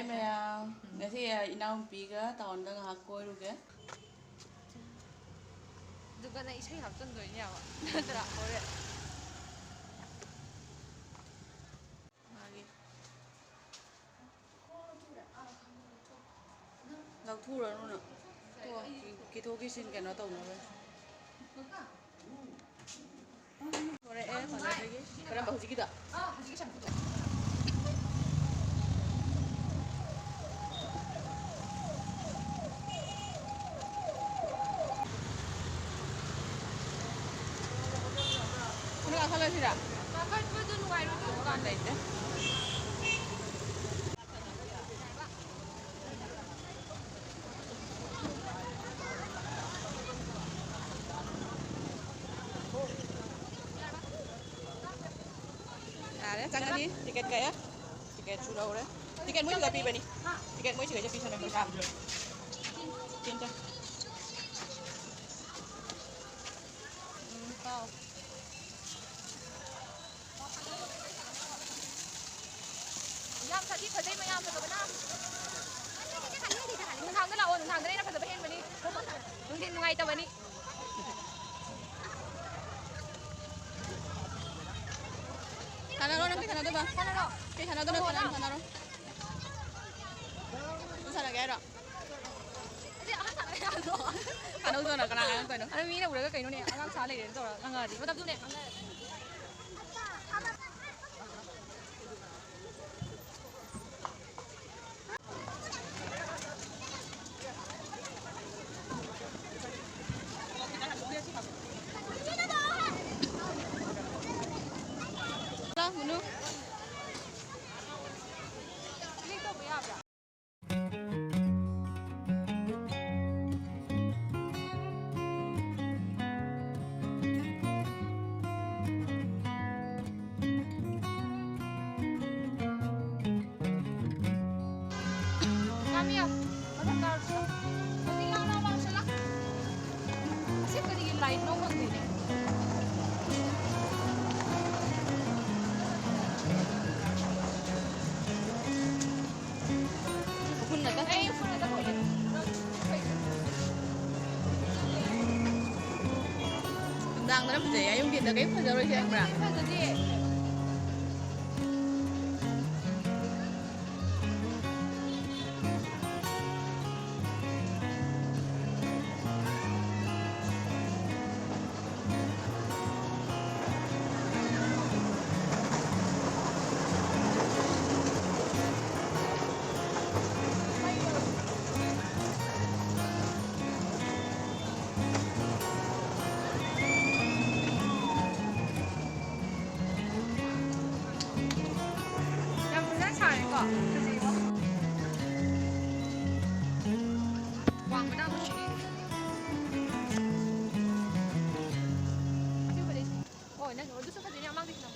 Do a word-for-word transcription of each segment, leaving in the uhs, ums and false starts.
ꯃꯌꯥꯝ, ꯉꯁꯤ ꯏꯅꯥꯎꯅꯨꯄꯤꯒ ꯇꯥꯎꯟꯗ ꯉꯥꯏꯍꯥꯛ ꯀꯣꯏꯔꯨꯒꯦ꯫ ꯑꯗꯨꯒ ꯅꯪ ꯏꯁꯩ ꯍꯥꯞꯆꯤꯟꯗꯣꯏꯅꯦꯕ ꯅꯠꯇ꯭ꯔꯥ? ꯍꯣꯔꯦꯟ꯫ ꯃꯥꯒꯤ ꯂꯧꯊꯣꯛꯎꯔꯅꯨ ꯅꯪ꯫ ꯇꯣ, ꯀꯤꯊꯣꯛ ꯀꯤꯁꯤꯟ ꯀꯩꯅꯣ ꯇꯧꯅꯕ꯫ ꯊꯣꯔꯛꯑꯦ ꯄꯥꯔꯂꯔꯗꯒꯤ꯫ ꯀꯔꯝꯕ, ꯍꯧꯖꯤꯛꯀꯤꯗꯣ? ꯁꯤꯗ ꯀꯥꯈꯠꯂꯁꯤꯔꯥ? ꯀꯥꯈꯠꯄꯗꯨ ꯅꯨꯡꯉꯥꯏꯔꯣꯏꯗ꯭ꯔꯣ? ꯗꯨꯀꯥꯟ ꯂꯩꯇꯦ꯫ ꯌꯥꯔꯦ, ꯆꯪꯉꯅꯤ꯫ ꯇꯤꯀꯦꯠ ꯀꯛꯑꯦ꯫ ꯇꯤꯀꯦꯠꯁꯨ ꯂꯧꯔꯦ꯫ ꯇꯤꯀꯦꯠ ꯃꯣꯏꯁꯤꯗ ꯄꯤꯕꯅꯤ꯫ ꯇꯤꯀꯦꯠ ꯃꯣꯏꯁꯤꯗꯩꯗ ꯄꯤꯁꯟꯕꯅꯤ ꯄꯩꯁꯥ꯫ ꯆꯦꯟ, ꯆꯦꯟ꯫ ꯎꯝ, ꯄꯥꯎ꯫ ꯌꯥꯝ ꯁꯥꯊꯤ ꯐꯖꯩ ꯃꯌꯥꯝ ꯐꯖꯕꯅ꯫ ꯅꯨꯡꯗꯥꯡꯗ ꯂꯥꯛꯑꯣ, ꯅꯨꯡꯗꯥꯡꯗꯅ ꯍꯦꯟꯅ ꯐꯖꯕ ꯍꯦꯟꯕꯅꯤ꯫ ꯅꯨꯡꯊꯤꯜ ꯅꯨꯡꯉꯥꯏꯇꯕꯅꯤ꯫ ꯁꯥꯟꯅꯔꯣ, ꯅꯪ ꯀꯩ ꯁꯥꯟꯅꯗꯣꯏꯕ? ꯁꯥꯟꯅꯔꯣ꯫ ꯀꯩ ꯁꯥꯟꯅꯗꯣꯏꯅꯣ? ꯁꯥꯟꯅꯔꯣ, ꯁꯥꯟꯅꯔꯣ꯫ ꯅꯪ ꯁꯥꯟꯅꯒꯦ ꯍꯥꯏꯔꯣ? ꯑꯗꯨꯗꯤ ꯑꯍꯟ ꯁꯥꯟꯅ ꯌꯥꯗ꯭ꯔꯣ? ꯁꯥꯟꯅꯧꯗꯅ ꯀꯅꯥ ꯉꯥꯡꯉꯛꯇꯣꯏꯅꯣ? ꯑꯗꯨ ꯃꯤꯅ ꯎꯔꯒ ꯀꯩꯅꯣꯅꯦ, ꯑꯉꯥꯡ ꯁꯥ ꯂꯩꯔꯦꯅ ꯇꯧꯔꯒ ꯉꯥꯡꯉꯛꯑꯗꯤ꯫ ꯃꯇꯝꯗꯨꯅꯦ ꯉꯥꯡꯅꯔꯗꯤ꯫ ꯂꯥꯡꯒꯅꯨ꯫ ꯀ꯭ꯂꯤꯛ ꯇꯧꯕ ꯌꯥꯕ꯭ꯔꯥ? ꯀꯥꯃꯤꯌꯥ, ꯃꯊꯛ ꯀꯥꯔꯨꯁꯤ꯫ ꯍꯧꯖꯤꯛ ꯂꯥꯎ, ꯂꯥꯎ, ꯂꯥꯎ, ꯁꯠ ꯂꯥꯎ꯫ ꯑꯁꯤ ꯀꯔꯤꯒꯤ ꯂꯥꯏꯠꯅꯣ ꯈꯪꯗꯦꯅꯦ꯫ ꯂꯥꯡꯕꯅ ꯐꯖꯩ꯫ ꯑꯌꯨꯛ ꯅꯨꯡꯊꯤꯟꯗ ꯀꯔꯤꯝ ꯐꯖꯔꯣꯏꯁꯦ, ꯈꯪꯕ꯭ꯔꯥ? ꯐꯖꯗꯦ꯫ ꯌꯥꯝ ꯐꯖꯅ ꯁꯥꯔꯦꯀꯣ꯫ ꯐꯖꯩꯀꯣ꯫ ꯋꯥꯡꯕꯅ ꯑꯃꯨꯛ ꯅꯨꯡꯉꯥꯏ꯫ ꯑꯁꯤ ꯐꯖꯩ꯫ ꯍꯣꯏ, ꯅꯪ ꯑꯗꯨꯁꯨ ꯐꯖꯩꯅꯦ, ꯑꯃꯥꯡꯗꯒꯤ ꯅꯪ꯫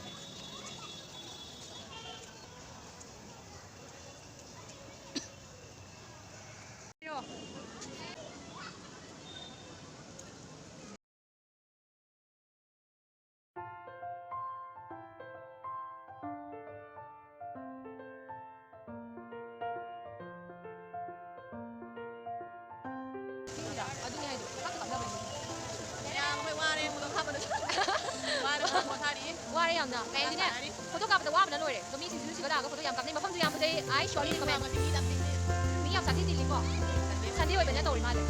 ꯑꯗꯨꯅꯦ ꯍꯥꯏꯗꯣ, ꯈꯪꯗꯕꯅꯤ꯫ ꯃꯌꯥꯝ ꯑꯩꯈꯣꯏ ꯋꯥꯔꯦ, ꯐꯣꯇꯣ ꯀꯥꯞꯄꯗ꯫ ꯋꯥꯔꯦ, ꯄꯣꯊꯥꯔꯤ꯫ ꯋꯥꯔꯦ ꯌꯥꯝꯅ꯫ ꯀꯩ ꯍꯥꯏꯅꯤꯅꯦ? ꯐꯣꯇꯣ ꯀꯥꯞꯄꯗ ꯋꯥꯕꯅ ꯂꯣꯏꯔꯦ꯫ ꯑꯗꯣ ꯃꯤꯁꯤꯡꯁꯨ ꯁꯤꯒ ꯂꯥꯛꯑꯒ ꯐꯣꯇꯣ ꯌꯥꯝ ꯀꯥꯞꯅꯩ꯫ ꯃꯐꯝꯁꯨ ꯌꯥꯝ ꯐꯖꯩ꯫ I surely recommend꯫ ꯃꯤ ꯌꯥꯝ ꯁꯥꯊꯤ ꯆꯤꯜꯂꯤꯀꯣ꯫ ꯁꯟꯗꯦ ꯑꯣꯏꯕꯅꯤꯅ ꯇꯧꯔꯤ ꯃꯥꯜꯂꯦ꯫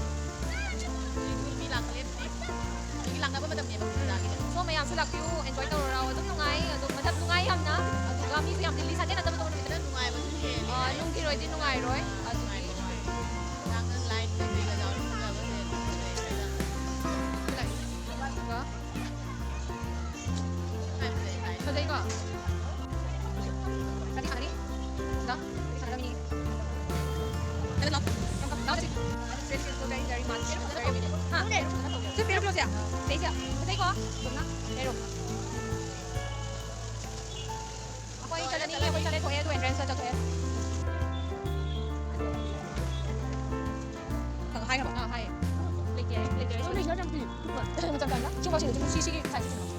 ꯃꯤ ꯂꯥꯛꯅꯕ ꯃꯇꯝꯅꯦꯕ꯫ ꯁꯣꯝ ꯃꯌꯥꯝꯁꯨ ꯂꯥꯛꯄꯤꯌꯨ, enjoy ꯇꯧꯔꯣ꯫ ꯑꯗꯨꯝ ꯅꯨꯡꯉꯥꯏ, ꯑꯗꯨꯝ ꯃꯇꯝ ꯅꯨꯡꯉꯥꯏ ꯌꯥꯝꯅ꯫ ꯑꯗꯨꯒ ꯃꯤꯁꯨ ꯌꯥꯝ ꯆꯤꯜꯂꯤ꯫ ꯁꯟꯗꯦ ꯅꯠꯇꯕ ꯑꯇꯣꯞꯄ ꯅꯨꯃꯤꯠꯇꯅ ꯅꯨꯡꯉꯥꯏꯕꯁꯨ ꯍꯦꯜꯂꯤ꯫ ꯑꯥ, ꯅꯨꯡꯊꯤꯜ ꯑꯣꯏꯗꯤ ꯅꯨꯡꯉꯥꯏꯔꯣꯏ꯫ ꯑꯗꯨꯒꯤ ꯐꯖꯩꯀꯣ? ꯀꯔꯤ ꯁꯥꯟꯅꯅꯤ? ꯁꯤꯗ ꯀꯔꯤ ꯁꯥꯟꯅꯔꯝꯃꯤ? ꯁꯤꯗ ꯂꯥꯎ꯫ ꯂꯥꯎ, ꯆꯠꯁꯤ꯫ ꯍꯥ? ꯁꯤ ꯄꯤꯔꯛꯑꯣ, ꯄꯤꯔꯛꯑꯣ, ꯁꯦ꯫ ꯁꯤꯗꯩꯁꯦ꯫ ꯐꯖꯩꯀꯣ? ꯑꯗꯨꯝꯅ ꯂꯩꯔꯣ꯫ ꯑꯩꯈꯣꯏ ꯆꯠꯂꯅꯤ, ꯑꯩꯈꯣꯏ ꯆꯠꯂꯦ, ꯊꯣꯛꯑꯦ, ꯑꯗꯨ entrance ꯇ ꯆꯠꯊꯣꯛꯑꯦ꯫ ꯀꯩꯅꯣ ꯍꯥꯏꯈ꯭ꯔꯕ? ꯑꯥ, ꯍꯥꯏꯌꯦ꯫ ꯂꯩꯇꯦ, ꯂꯩꯇꯦ꯫ ꯃꯆꯥ ꯃꯆꯥ ꯁꯤ ꯁꯤꯒꯤ size ꯁꯤꯅ꯫